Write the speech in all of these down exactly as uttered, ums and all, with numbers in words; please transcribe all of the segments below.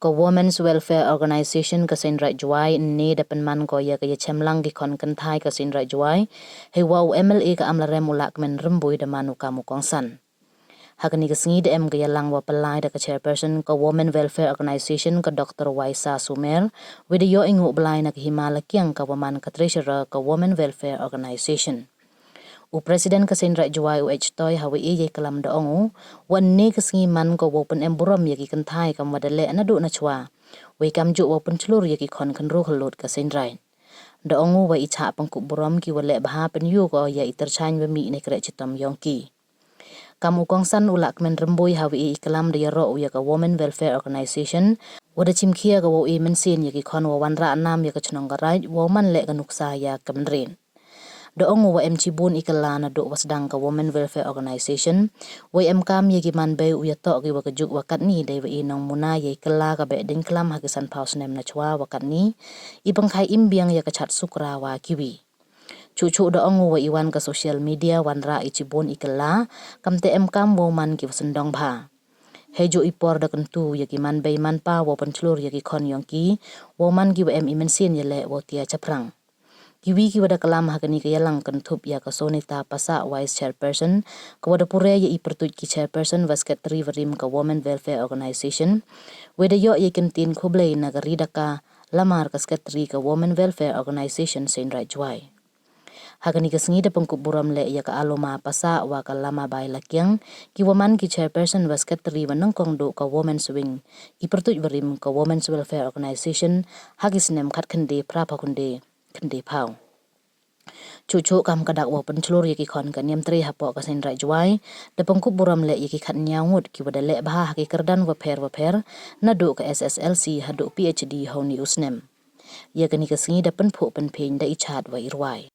Ka Women's Welfare Organisation ka Seiñraij Jowai ynne da pynman ko ya ka yachemlang ki khon kynthai ka Seiñraij Jowai, heiwa u M L A ka Amlarem u Lahkmen Rymbui da man u kam u kongsan. Ha kani ka sngi da em ka yalang wa pynlai da ka chairperson ka Women Welfare Organisation ka Doctor Waisa Sumer, wei da yoh i nguh blai na ka Hima Lakiang ka wa man ka treasurer ka Women Welfare Organisation. U president ka Seiñraij Jowai u H Toi ha wa e yei klam da ong u, wa ynne ka sngi man ko wow pynem burom ya ki kynthai kam wa da leh naduh nachwa, wei kamjooh wow pynchlur ya ki khon khynru khyllood ka Seiñraij. Da ong u wa i chah pynkup burom ki wa leh bha pynyoo ko ya i tyrchaiñ wa mih ne kreh chitom yong ki. Kam u kongsan u Lahkmen Rymbui ha wa e i klam da yaroh u ya ka Women Welfare Organisation, wa da chimkhia ka wow e mynsiem ya ki khon wa wanrah nam ya ka chnong ka raij, wow man leh ka nuksa ya ka mynrin. Da ong u wa em chibun i kylla naduh wa sdang ka Women Welfare Organisation, wei em kam ya ki man bei u yatoh ki wa ka juk wa katni dei wa i nongmuna ya i kylla ka Behdeiñklam ha ki sanphaw snem nachwa wa katni, i pynkhai im biang ya ka Chat Sukra wa kiwi. Chuh chuh da ong u wa i wan ka social media wanrah i chibun i kylla, kamte em kam wow man ki wa syndong bha. Heijooh i por da kyntu ya ki man bei man pa wow pynchlur ya ki khon yong ki, wow man ki wa em i mynsiem ya leh wow tia chaphrang. Kiwi ki wa da klam ha kani ka yalang kynthup ya ka Sonita Passah, Vice Chairperson, ka wa da pure ya i pyrtuit ki chairperson wa secretary wa rim ka Women Welfare Organisation, wei da yoh ya i kyntien khublei na ka Ridaka Lamar ka secretary ka Women Welfare Organisation Seiñraij Jowai. Ha kani ka sngi da pynkup burom leh ya ka Aloma Passah wa ka Lamabai Lakiang, ki wa man ki chairperson wa secretary wa nyngkong duh ka Women's Wing, i pyrtuit wa rim ka Women's Welfare Organisation, ha ki snem khatkhynde phraphaw khynde khyndaiphaw. Chuh chuh kam ka dak wow pynchlur ya ki khon ka Niamtre hapoh ka Seiñraij Jowai, da pynkup burom leh ya ki khatynñiaw ngut ki wa da leh bha ha ki kyrdan wapher wapher, naduh ka S S L C haduh P H D ha uni u snem. Ya kani ka sngi da pynphuh pynphiñ da i Chat wa i Rwai.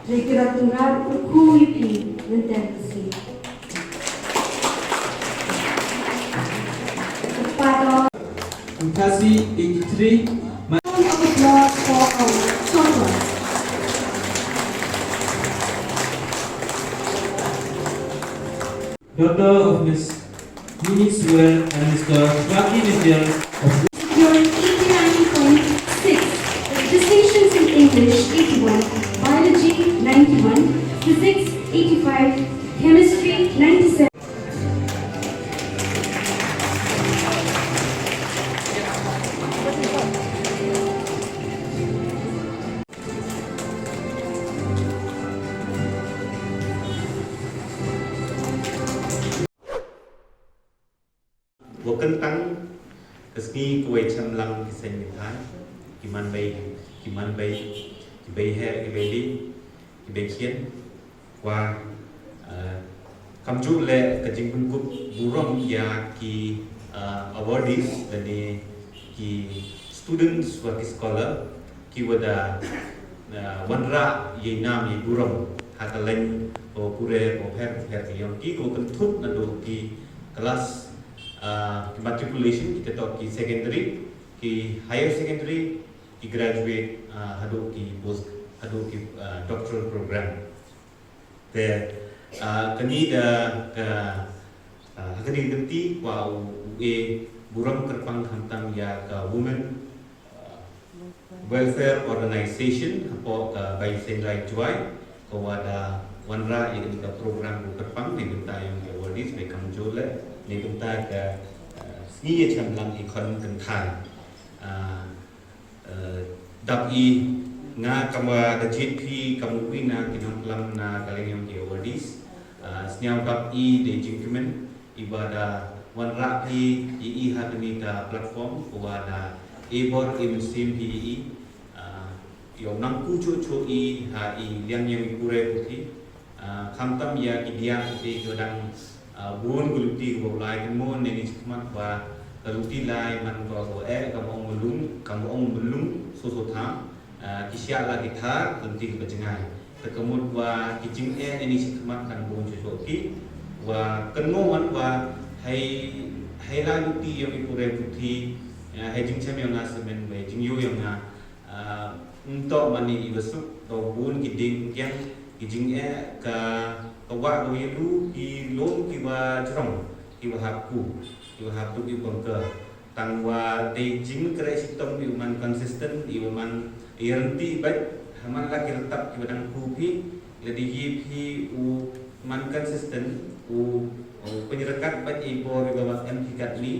Lei kira tungar u khu i phi mynta ka sngi. Pado. Khasi eighty-three. Round of applause for our children. Daughter of Miss Mini Suel and Mister Lucky Mitchell of securing eighty-nine point six, distinctions in English eighty-one, Biology ninety-one, Physics eighty-five, Chemistry ninety-seven. Wa kyntang ka sngi ka wei chemlang ki seng ki thai, ki man bei, ki man bei, ki bei her, ki bei lim, ki bei khian. Wa, uh, kamjooh le ka jingpynkup burom ya ki, uh, awardees lane ki students wa ki scholar ki wa da, uh, wanrah yei nam yei burom ha ka leng wa pure wa pher pher ki yong ki, ko kynthup nadooh ki klas, uh, ki matriculation, ki toh ki secondary, ki higher secondary, ki graduate, uh, hadooh ki post, hadooh ki, uh, doctoral program. Te, ah, kani da ka, ah, ha kani ka kynti kwah u, u e burom kyrpang khamtam ya ka Women, ah, Welfare Organization hapoh ka Bai Seiñraij Jowai, ka wa da wanrah ya kani ka program wa kyrpang neibynta yong ki awardees, wei kamjooh le neibynta ka, ah, sngi yachemlang i khon kynthai. Ah, Eh, dap i, nga kam wa da jied phi kam u wi na ki nongklam na ka leng yong ki awardees. Eh, sniaw dap i de jingkmen i wa da wanrah phi i, i ha kani ka platform, ko wa da e bor e mynsiem phi i, eh, yow nang ku chuh chuh i ha i liang yong i pure puthi. Ah, khamtam ya ki diah ki te ki wa dang, ah, bun ka luti ka wa u lai kynmoo neini chakhmat wa ka luti lai man ka wa eh, ka wa ong mlung, ka wa ong mlung so so tha, ah, ki siah la ki thar ka luti ka wa jngai. Te ka mut wa ki jingeh neini chakhmat dang bun chuh chuh ki wa kynmoo wan wa hei, hei lai luti yong i pure puthi, ah, hei jingchem yong nga samen, hei jingyoh yong nga, ah, ym toh mani i wa suk, toh bun ki ding kiang ki jingeh, ka, ka wa ka wa yadu ki lum ki wa jrong, ki wa hap ku, ki wa hap duk i wa bangka. Tang wa dei jingkreh chitom i wa man consistent, i wa man i rynti bait, ha man la ki rtap ki wa dang ku phi, la dei ye phi u man consistent, u, u pynrkat bait i bor i wa em phi katni,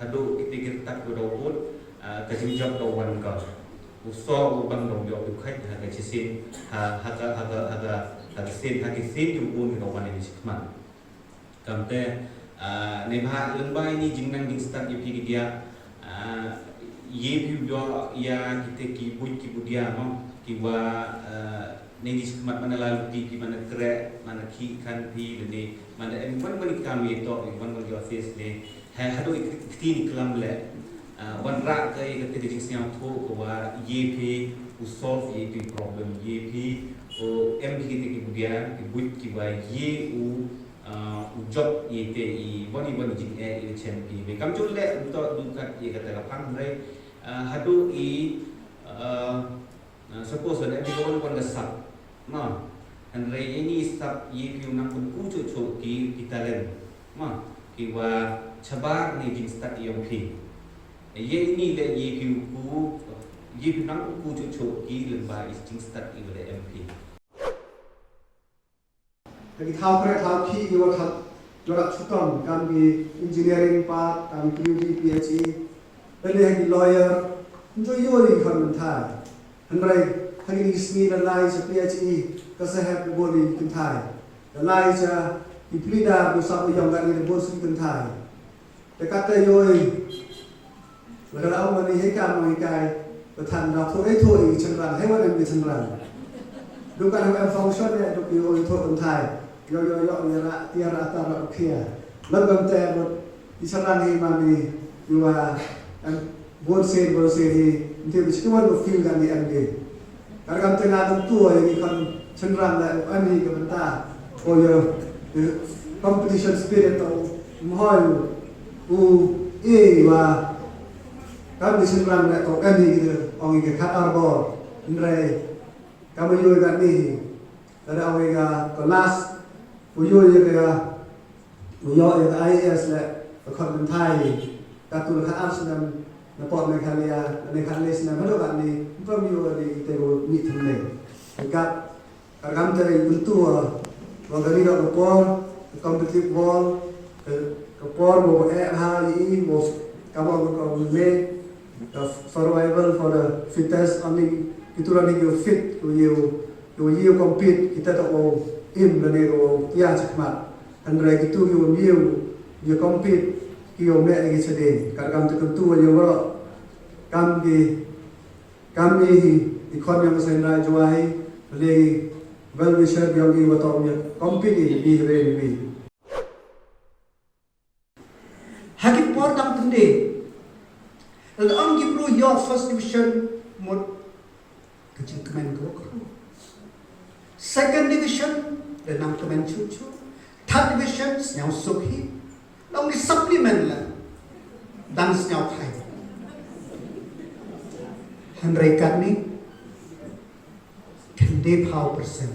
hadooh ki te ki rtap ki wa daw put, ah, ka jingjop daw wan ka. U soh u bang dong yoh u khait ha ka chisien, ha, ha ka, ha ka, ha ka, ha ka sien, ha ki sien ki bun ki dong wan i ni chikmat. Kamte, ah, neibhah lyngba ini jingnang jingstad ya phi ki diah, ah, ye phi u yoh ya kite ki buit ki budia mo, ki wa, ah, neini chikmat man la luti ki man kreh, man khih khan phi lane, man em wan wan i kam ye toh, wan wan ki office ne, He, hadooh i kti ni klam le, ah, wanrah ka i kate ka jingsniawthuh ka wa ye phi u solve ye phi problem, ye phi u em phi te ki budia, ki buit ki wa ye u, ah, u jop ye te i wan i wan i jingeh i chem phi. Me kamjooh le, u toh du kat ye kate ka phang re, ah, hadooh i, ah, Ah, suppose lada em ki wan wan da sap. Ma, hynrei ini sap ye phi u nang pynku chuh chuh ki, ki talent. Ma, ki wa chabar ni jingstad yong phi. Ye ini le ye phi u ku, ye phi u nang pynku chuh chuh ki lyngba i jingstad i wa da em phi. Ki thaw kreh thaw khih ki wa khat, wa khat chitom, kam ki engineering part, kam ki P U D, P H E, lane ki lawyer, ym ju yoh i khon kynthai. Hynrei, ha kini ki sngi la lai cha P H E, ka sahep ka bun i kynthai. La lai cha ki pleader, du sap yong kani ka bun sngi kynthai. Te katte yoh i. Lada la ong mani hei kam mani kai, ba than da thoh ei thoh i chynrang, hei wan em ki chynrang. Du kan em function ne, du ki yoh i thoh kynthai. Yoh, yoh, yoh, yoh, ra, tia ra, ta ra, khia. Lam kam te, bot, i chynrang hei mani, yoh wa, em, bon sen, bon sen hei, nte bi chiki wan ko feel kan ni em ge. Kar kam te nga dang tu, ya ki khon chynrang la, ani ka bynta, ko ya, eh, competition spirit to, mhoi, u, e, wa, kam ni chynrang la, ko ani ki de, ong i ki khat ar bor, hynrei, kam yoh i ka ni, ka da ong i ka, ka last, u yoh i ka, U yoh ya ka I A S le, ka khon kynthai, ka tu le khat ar snem, na pok Meghalaya, na ne khat le snem, hadooh katni, ym pom yoh ya di te ko mih thymme. Ka, ka kam te kyntu, wa kani ka por, ka competitive world, ka, ka por wa eh ha i, wa ka wa ka me, ka survival for the fittest, ani, kitu lani ki fit, ki yoh, ki yoh compete, kita toh ko im lani ko ya chakmat. Hynrei kitu ki wa mih u, ya compete, ki wa mih ki chadien. Kat kam te kyntu wa ya waroh. Kam ki, kam i, i khon yong ka Seiñraij Jowai, le Well wisher yong i wa tong ya, company i re ni wi. Ha ki por dang tynde, lada ong ki bru yoh first division, mut ka jingkmen ka wa kru. Second division, da nang kmen chuchu. Third division, sñiaw suk hi. Long ki supplement la, dang sñiaw khai. Hynrei katni, khyndai phaw percent,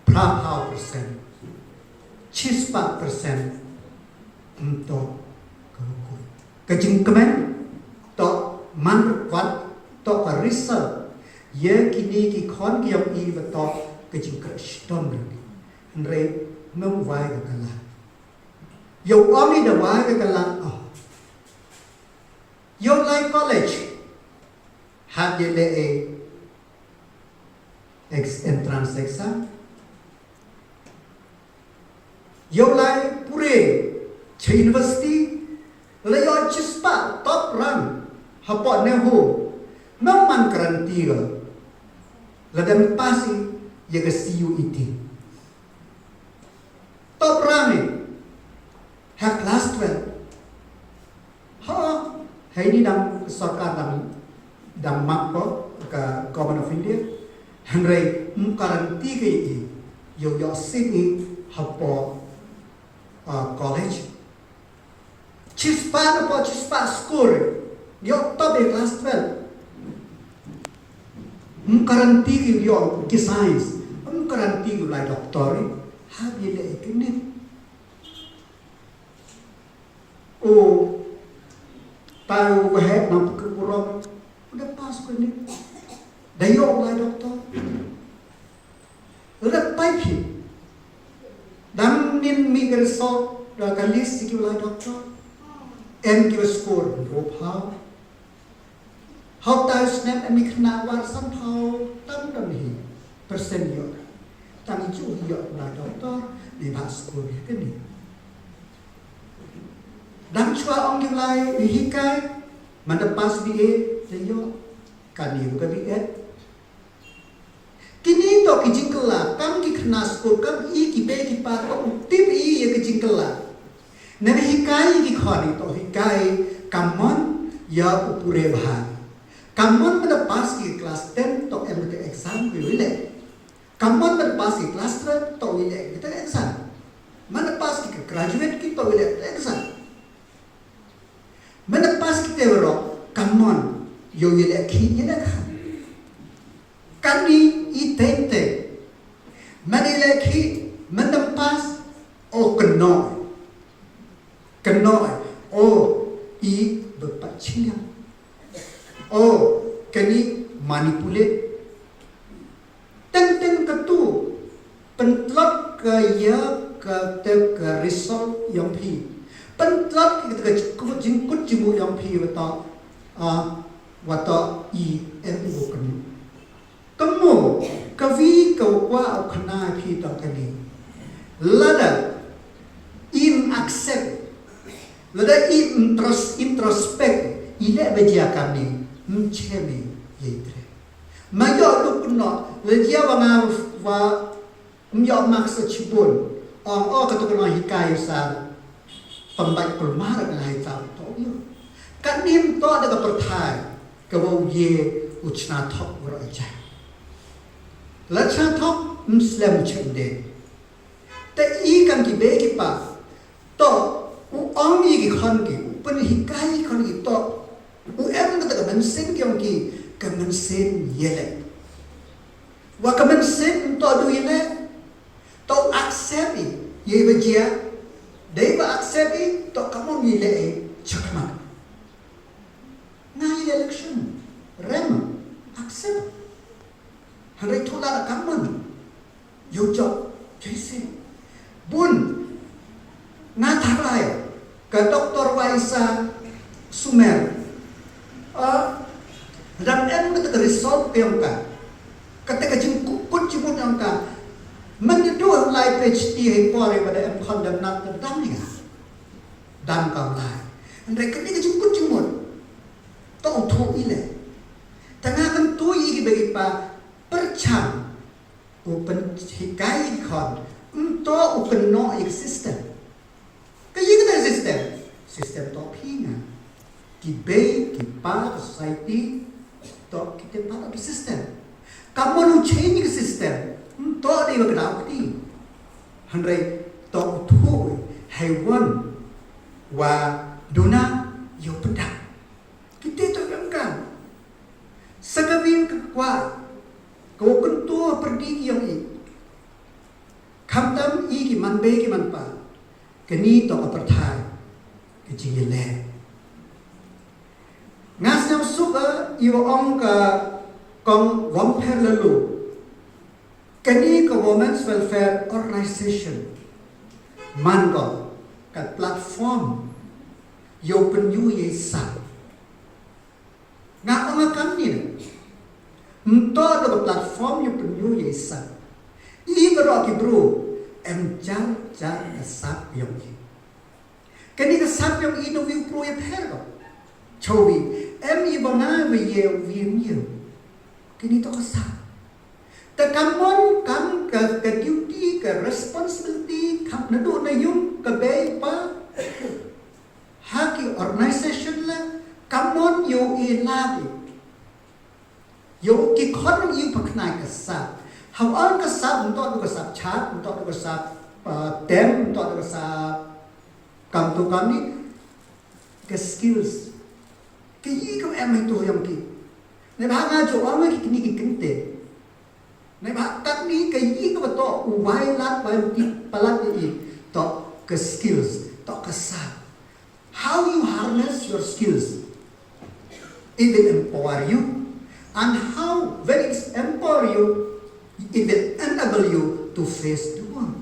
phra phaw percent, chispah percent, ym toh ka wa kut. Ka jingkmen, toh man kwat, toh ka result. Ya kini ki khon ki yong i wa toh ka jingkyrchdom ri. Hynrei ym wai ka ka la. Yow ong i da wai ka ka la, oh. Yow lai college. Hap ya le e ex-, entrance exam. Yow lai pure cha university, la yoh chispah top rank hapoh NEHU. Ym man guarantee ka. Lada ym pass i ya ka C U E T. Top rank i ha class twelve. Ha, heini dang sorkar dang, dang map ko ka Government of India. Hynrei ym guarantee ka i, yow yoh seat i hapoh, uh, college. Chispah na poh chispah score, yoh top i class twelve. Ym guarantee ki yoh ki science, ym guarantee ki lai doctor i, hap ya le e kini. O, tai u waheh na pukul kurang, u da pass ko ni. Da yoh lai doctor. U da pai phi. Dang nin mi ka result, da ka list ki lai doctor. Em ki score, ro phaw. Hau tai snem em i khynnah wa sanphaw tam dang hi percent yoh. Tang i ju yoh lai doctor, ni bha skur ya kani. Dang chwa ong ki lai i hikai, man da pass B A, te yoh, kani ka B A. Kini toh ki jingkylla, kam ki khynnah skur, kam i ki bei ki pa, toh u tip i ya ki jingkylla. Nani hikai ki khon i toh hikai, kammon ya u pure bha. Kammon man da pass ki class ten toh em ka exam ki u leh. Kammon man da pass ki class twelve toh u leh ka exam. Man da pass ki graduate ki toh u leh ka exam. Man da pass ki te waroh, kammon, yow ya leh ki, ya leh ka. Kani i teng teng. Man i leh ki, man da pass, o kynnoh. Kynnoh, o i bapachiliang. O kani manipulate. Teng teng katu, pyntlot ka ya ka te ka result yong phi. Pyntlot ka te ka jingkut jingmut yong phi wa toh, ah, wa toh i em u kynnoh. Kynnoh, ka wi ka wa u khana phi toh kani. Lada i accept, lada i intros-, introspect, i leh ba jia kani, ym chem i, ya i tre. Ma yoh du kynnoh, la jia wa nga wa ym yoh marks sa chibun. Ong, o, katu kynnoh hikai sa pynbait kulmar ka hai tau toh yoh. Kani ym toh da ka pyrthai, ka wa u ye u chna thok waroh jait. La chna thok, ym slem chim de. Te i kam ki bei ki pa, toh, u ong i ki khon ki, u pynhikai i khon ki toh, u em ka te ka mynsiem ki ong ki, ka mynsiem ya leh. Wa ka mynsiem toh du ya leh, toh u accept i, ya i wa jia, dei wa accept i, toh kammon ya leh i, chakma. Nga i election, rem, accept. Hynrei tu la da kammon. Yow jop, jai se. Bun, nga tharai, ka Doctor Waisa Sumer. Ah, dang em ka te ka result ka yong ka. Ka te ka jingkut jingmut yong ka. Man da du lai PhD hei por i wa da em condemn na te dang ya. Dang ka lai. Hynrei kani ka jingkut jingmut. Toh u thoh i leh. Tang nga kyntu i ki bei ki pa pyrchang. u pynhikai i khon, ym toh u kynnoh i ka system. Ka i ka system, system toh phi nga. Ki bei, ki pa, ka society, toh ki te pa ka system. Ka mon u change ka system, ym toh dei wa ka daw kti. Hynrei toh u thuh hei wan wa duna yow pyndak. Ki te toh yong ka. Sa ka win ka kwah, ka wa kyntu pyrdi ki yong i. Khamtam i ki man bei ki man pa, kani toh ka pyrthai ka jingyaleh. Nga sñiaw suk a i wa ong ka kong Wampher Lalu, kani ka Women's Welfare Organization man ko ka platform yow pynyu yei sa. Nga ong a kam ni na. Ym toh da ka platform yow pynyu yei sa. I waroh ki bru em jar jar ka sap yong i. Kani ka sap yong i na wi u bru ya pher ko. Chawi, em i wa nga wa ye wi em ye. Kani toh ka sap. Te ka mon kam ka, ka duty, ka responsibility, kam na du na yung ka bei pa. Ha ki organization la, ka mon yow e la di. Yow ki khon yow paknai ka sap. Ha wan ka sap, ym toh du ka sap chat, ym toh du ka sap, uh, tem, ym toh du ka sap kam tu kam ni, ka skills. Ka i ka em hei tu yong ki. Neibhah nga ju ong ki kini ki kynte. Neibhah kat ni ka i ka wa toh u wai lad wai ti palat i toh ka skills, toh ka sap. How you harness your skills, it will empower you. And how, when it's empower you, it will enable you to face the world.